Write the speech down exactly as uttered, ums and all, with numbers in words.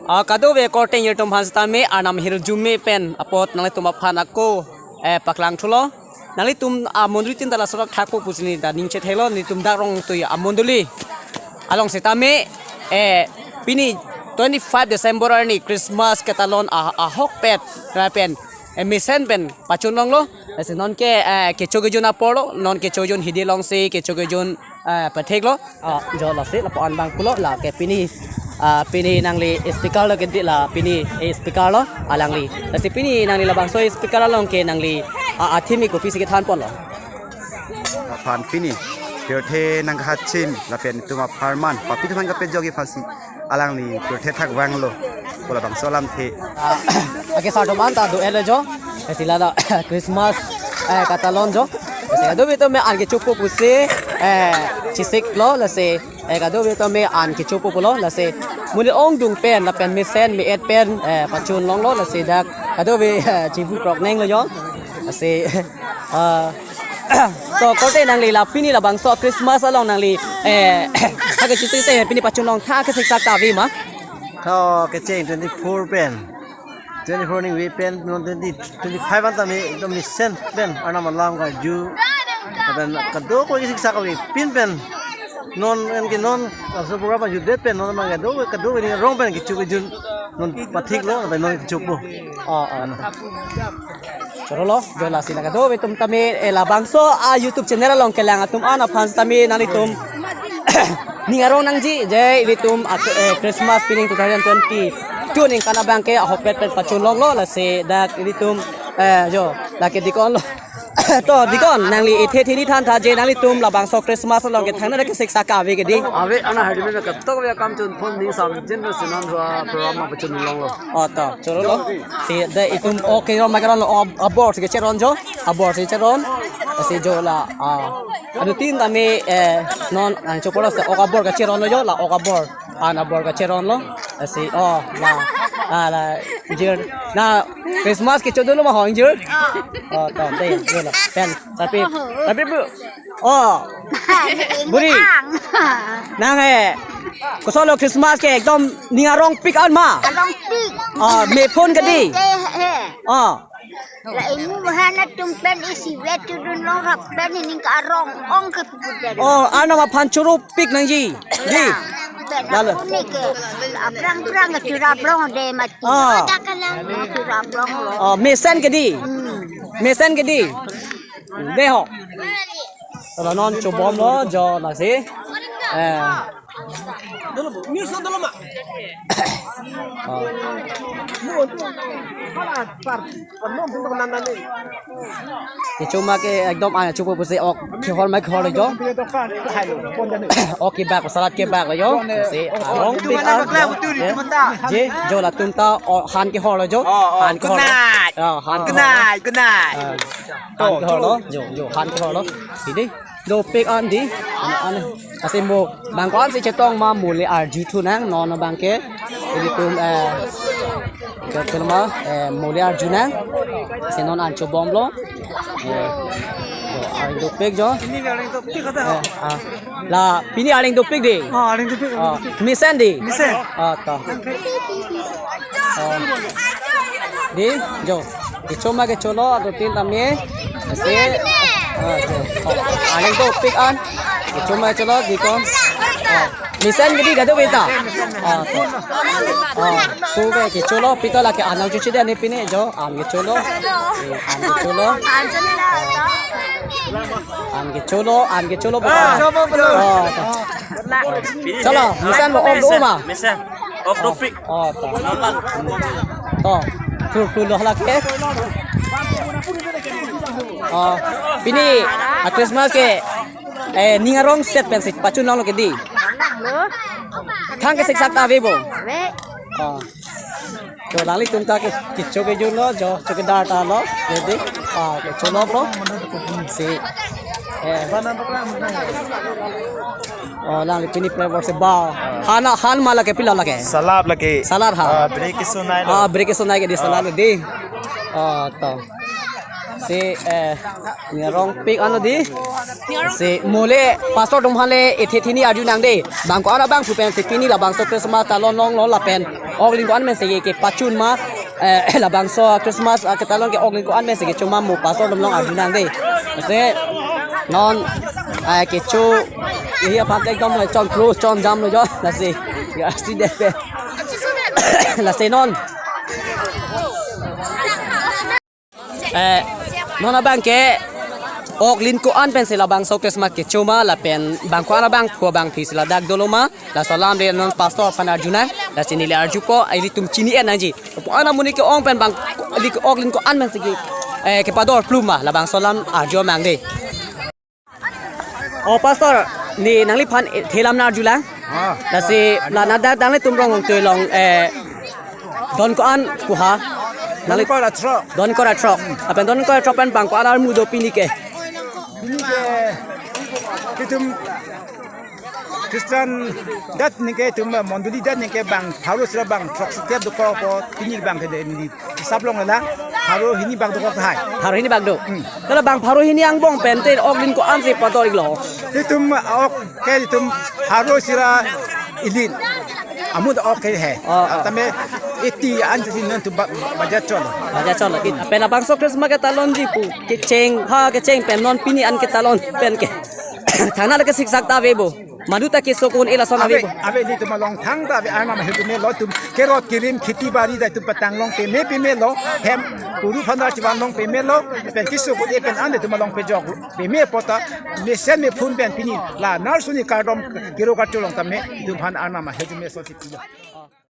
Ah, kadokave korte ingjir atum aphan sitame Arnam ahirjume pen apot nanglitum aphan ako, eh, paklang thulo. Nanglitum amondoli tin ta laso athak po pusi neli ta ning chethelo, nelitum dak Rongtui amondoli along sitame, eh, pini twenty-five December arni Christmas ketalon a-, ahokpet lapen, eh, mesen pen pachun longlo. Lasi non ke, eh, kecho kejun apor lo, non kecho kejun hidi alongsi kecho kejun, eh, pathek lo. Ah, jo lasi lapu-an abang pulo, lake pini, ah, pini nangli speaker lo kedi la, pini, eh, speaker lo alangli. Lasi pini nangli labangso speaker along ke nangli, ah, athimi kopisi kethan ponlo? Aphan pini pirthe nangkachin lapen itum apharman papi atum aphan kapejokji aphansi alangli pirthe thak vanglo pu labangso alamthe. Ah, ake sarto man ta do-et lo jo. Esi la da Christmas, eh, ketalon jo. Esi kadokave atum an kechopo pusi, eh, chesik lo, lasi, eh, kadokave atum an kechopo pulo, lasi monit ongdung pen lapen mesen me-et pen, eh, pachun longlo, lasi dak kadokave, eh, chibu krok neng lo jo. Lasi, ah, to korte nangli la pini labangso Christmas along nangli, eh, thak kechotite pini pachun long thak kesiksak ta ave ma? Tho kecheng twenty-four pen. Twenty-four ningve pen, non twenty, twenty-five an tame ekdom mesen pen Arnam alam karju. Lapen kadokave kesiksak avepin pen. Non en ke non, laso program arjudet pen, non ma kadokave, kadokave ning arong pen kecho kejun non pathik lo, lapen non kechopo. Oh, oh. Choro lo, jo lasi la kadokave atum tame, eh, labangso a YouTube channel along kelang atum an aphan tame nanglitum ning arong nangji, je ilitum a, eh, Christmas pining two thousand twenty-two ningkan abang ke ahokpet pen pachun longlo, lasi dak ilitum, eh, jo, lake dikon lo. To, dikon, nangli ithe thini than tha je nanglitum labangso Christmas along ke thangnat kesiksak ave kedi? Ave, ana hadi me katok ave akam chun phone ning sam jin lo sinan thua program ma pachun longlo. Oh, to, choro lo. Si de itum ok keron ma keron lo, ab-, abor si kecheron jo, abor si cheron. Si jo la, ah, adutin tame, eh, non, ah, chopolo si ok abor kecheron lo jo, la ok abor. An abor kecheron lo. Si, oh, la, ah, la, ingjir. Na, Christmas kecho dolo ma ho ingjir? Oh, to, de, jo la. Pen, tapi, tapi bu, oh, buri. Nang, eh, koson lo Christmas ke ekdom ning arongpik an ma? Arongpik. Oh, me phone kedi? Ke, he. Oh. La imu mahana tum pen isi vet chudun long rap pen ining ke arong ong ke puput dari. Oh, Arnam aphan chorupik nangji. Ji. Pen lalu. Aku ni ke, aprang-prang ke churap long de mati. Ah. Ada kan yang churap long lo. Oh, mesen kedi? Hmm. Mesen kedi? De ho. Lanon chobom lo, jo lasi. Eh. Oh. Kecho ma ke ekdom an chopo pusi ok kehor ma kehor jo. Ok kebak, salad kebak lo jo. Si arongpik an. Je, jo latum ta, oh, han kehor lo jo. Oh, oh, han kehor lo. Good night. Oh, han kehor lo. Good night, good night. Ah, han kehor lo, jo, jo, han kehor lo. Sidi. Dopik an di, an, an, asi mo, bang ko-an si chetong ma mo le arju thu nang, non abang ke, ilitum, eh, ke, ke ma, eh, mo le arju nang, si non an chobom lo, eh, jo, areng dopik jo, eh, ah, la, pini areng dopik di, ah, areng dopik, ah, areng dopik. Mesen di, mesen, ah, to. Oh. Di, jo. Kecho ma kecho lo, adutin tame. Asi. Ah, jo. Oh. Areng dopik an. Kecho ma kecho lo, dikon. Oh. Mesen kedi kadokave ta. Ah, to. Oh. Suve kecho lo, pito lake anang chuchi de ani pini, jo. An kecho lo. Eh, an kecho lo. An kecho lo, an kecho lo, ah, bukan. Oh, to. Chalo, mesen mo om do ma. Mesen. Ok dopik. Oh, to. To. Thur thur lo lake. Oh, pini, ah, Christmas ke, eh, ning arong set pen si pachun longlo kedi? Thang kesiksak ta ave bo? Ave. Oh. To, nanglitum ta ke, kecho kejun lo, jo, chowkidar ta lo, jadi, ah, kecho lo bro. Si, eh, oh, nangli pini flavor si ba. Han, han ma lake pilo lake? Salad lake. Salad ha? Ah, brek kesonai lo. Ah, brek kesonai kedi salad lo di. Ah, to. Si, eh, nirong pik ano di. Si mole pastor atum aphan le ethe thini arjunang de. Bang ko-an abang pu pensi pini labangso Christmas talon longlo lapen ok lin ko-an pensi ke, kepachun ma, eh, labangso Christmas, ah, ketalon ke ok lin ko-an pensi kecho ma mo pastor atum along arjunang de. Si non, eh, kecho hi aphan ekdom chon close chon jam lo jo. Lasi. Ya si de pe. Lasi non. Eh, non abang ke ok lin ko-an pensi labangso Christmas kecho ma lapen bang ko-an abang phu abang phi si ladak dolo ma, laso alam le non pastor aphan arjunang. Lasi neli arjupo, ilitum chini-et nangji. Ko-an amonit ke-ong pen bang li ok lin ko-an pensi ke, eh, kepador plum ma, labangso alam arjumang de. O pastor, ne nangliphan, eh, thelam nang arjulang. Ah. Lasi la ladak nanglitum rong tui along, eh, don ko-an pu ha? Nangli don ko-an ra throk. Don ko-an ra throk. Lapen don ko-an ra throk pen bang ko-an armu do pini ke? Pini ke itum Christian dat ningke itum mondoli dat ningke bang pharo sira bang throksi tep dokok po, pini bang ke de ni. Sap long la, pharo hini bak dokok tahai. Pharo hini bak do. Hmm. Hala bang pharo hini angbong pen te ok lin ko-an si pador iklo? Itum ok ke itum pharo sira ilin. Amu ok ke he. Oh, oh. Tame iti an si non tu ba-, baja chol. Baja chol. It, pen labangso Christmas ketalonji pu. Kecheng, ha kecheng pen non pini an ketalon pen ke. Thangna le ke siksak ta ave bo. Madu ta keso kun ela son ave, ave bo. Ave, ilitum along thangta ave, Arnam ahem atum me lo, itum kerot kerim kheti bari ta itum patang long peme peme lo, hem kuru phandar chivan long peme lo, pen keso kun e pen an itum along pejok peme apot ta mesen mephun pen pini la narsuni kardom kero karcho long tame itum aphan Arnam ahem atum me so si pilo.